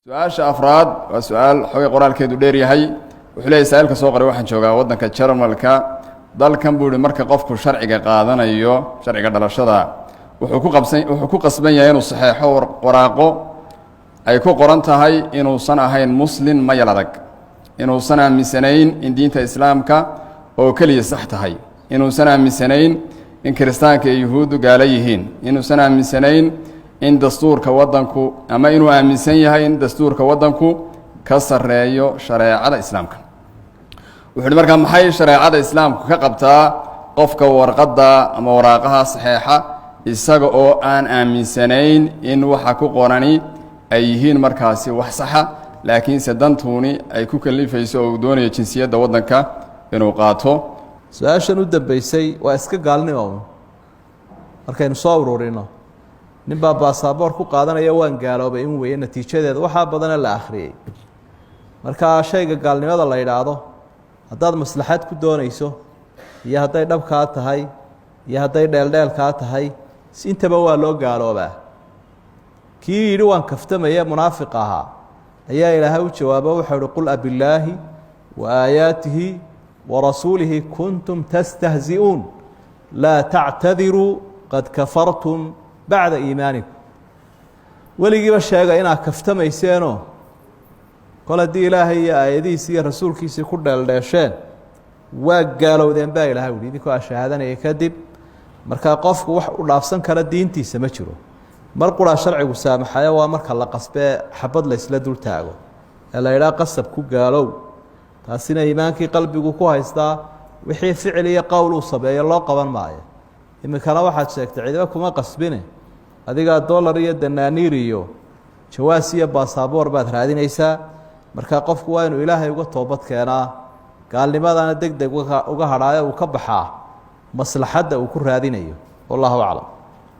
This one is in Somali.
Su-aasha afraad waa su-aal xogay qoraalkeedu dheer yahay. Wuxuu leeyahy saa-ilka soo qoray: waxaan joogaa waddanka Jarmalka. Dalkan, buu ihi, marka qofku sharciga qaadanayo, sharciga dhalashada, wuxuu ku qasban yahay inuu saxeexo waraaqo ay ku qoran tahay inuusan ahayn Muslin mayal adag, inuusan aaminsanayn in diinta Islaamka oo keliya sax tahay, inuusan aaminsanayn in Kiristaanka iyo Yuhuuddu gaalo yihiin, inuusan aaminsanayn in dastuurka waddanku, ama inuu aaminsan yahay in dastuurka waddanku ka sarreeyo shareecada Islaamka. Wuxu uhi markaa, maxay shareecada Islaamku ka qabtaa qofka warqadda ama waraaqaha saxeexa isaga oo aan aaminsanayn in waxa ku qorani ay yihiin markaasi wax saxa, laakiinse dantuuni ay ku kalifayso oo uu doonayo jinsiyadda waddanka inuu qaato? Su-aashan u dambeysay waa iska gaalnimo. Markaynu soo ururino, nin baa baasaboor ku qaadanaya "waan gaaloobay" in weeye natiijadeeda waxaa badana la akhriyey. Marka shayga gaalnimada la yidhaahdo, haddaad maslaxad ku doonayso iyo hadday dhabkaa tahay iyo hadday dheeldheelkaa tahay, intaba waa loo gaaloobaa. Kii yidhi "waan kaftamaya" munaafiq ahaa ayaa Ilaahay u jawaabo, wuxuu uhi: "Qul abillaahi wa aayaatihi warasuulihi kuntum tastahzi'uun, laa tactadiruu, qad kafartum bacda iimaanikum." Weligiiba sheega inaad kaftamayseeno, kol haddii Ilaahay iyo aayadihiisi iyo rasuulkiisii ku dheeldheesheen, waa gaalowdeen baa Ilahay uhi, idinkoo a shahaadanaya kadib. Markaa qofku wax u dhaafsan kara diintiisa ma jiro. Mar quraa sharcigu saamaxayo, waa marka la qasbee xabad la isla dul taago ee la idhaha "qasab ku gaalow". Taasina iimaankii qalbigu ku haystaa, wixii ficil iyo qowl uu sameeyo loo qaban maayo. Iminkana waxaad sheegtay cidiba kuma qasbine, adigaa dollar iyo danaaniir iyo jawaas iyo baasaboor baad raadinaysaa. Marka qofku waa inuu Ilaahay uga toobad keenaa, gaalnimadana deg deg uga hadhaayo, uu ka baxaa maslaxadda uu ku raadinayo. Wallahu aclam.